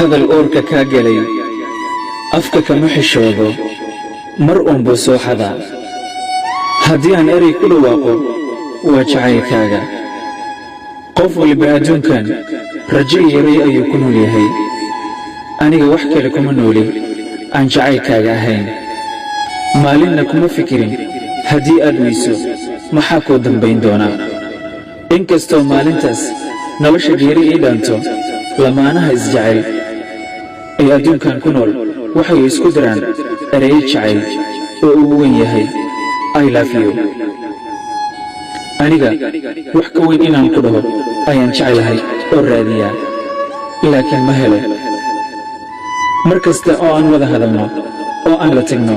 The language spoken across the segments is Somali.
Hadal uurka kaa gelay afka kama xishoodo, mar uunbuu soo xadaa. Haddii aan erey ku dhawaaqo, waa jacaylkaaga. Qof waliba adduunkan rajo iyo erey ayuu ku nool yahay. Aniga wax kale kuma nooli aan jacaylkaaga ahayn. Maalinna kuma fikirin haddii aad weyso maxaa kuu dambayn doonaa. Inkastoo maalintaas nolosha geeri ii dhaanto, lamaanaha isjecel ee adduunkan ku nool waxay isku diraan ereyo jacayl oo ugu weyn yahay "I love you". Aniga wax ka weyn inaan ku dhaho ayaan jeclahay oo raadiyaa, laakiin ma helo. Mar kasta oo aan wada hadalno oo aan la tagno,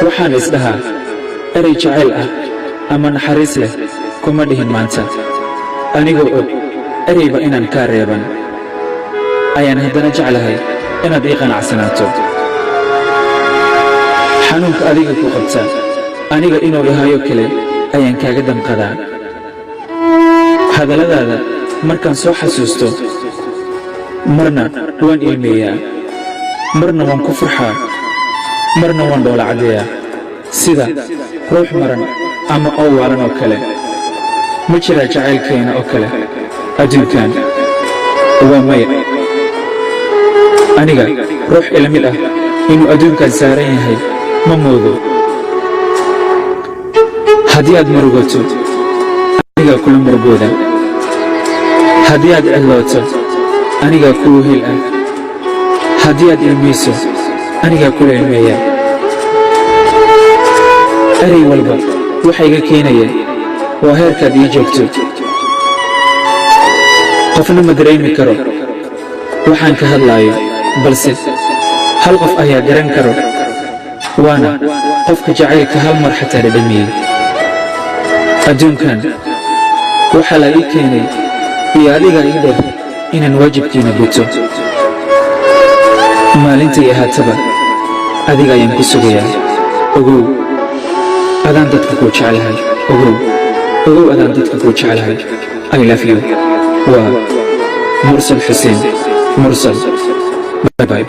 waxaan isdhahaa erey jacayl ah ama naxariis leh kuma dhihin maanta. Anigoo og ereyba inaan kaa reeban, ayaan haddana jeclahay inaad ii qanacsanaato. Xanuunka adiga ku qabta aniga inuu ihaayo kale ayaan kaaga damqadaa. Hadalladaada markaan soo xasuusto, marna waan ilmeeyaa, marna waan ku farxaa, marna waan dhoola caddeeyaa sida ruux maran ama oo waalan oo kale. Ma jiraa jacaylkeena oo kale adduunkan? Waa maya. Aniga ruux ila mid ah inuu adduunkan saaran yahay ma moodo. Haddii aad murugato, anigaa kula murugooda. Haddii aad cidlooto, anigaa kuu hel ah. Haddii aad ilmayso, anigaa kula ilmeeya. Erey walba waxa iga keenaya waa heerkaad ii joogto. Qofna ma dareemi karo waxaan ka hadlaayo, balse hal qof ayaa garan karo, waana qofka jacaylka hal mar xataa dhadhamiyey. Adduunkan waxaa la ii keenay iyo adigaa ii dheer inaan waajibkiina guto. Maalintay ahaataba adiga ayaan ku sugayaa. Ogow, adaan dadka kuu jeclahay. Ogow, ogow, adaan dadka kuu jeclahay. I love you. Waa Mursal Xuseen Mursal. Bye bye.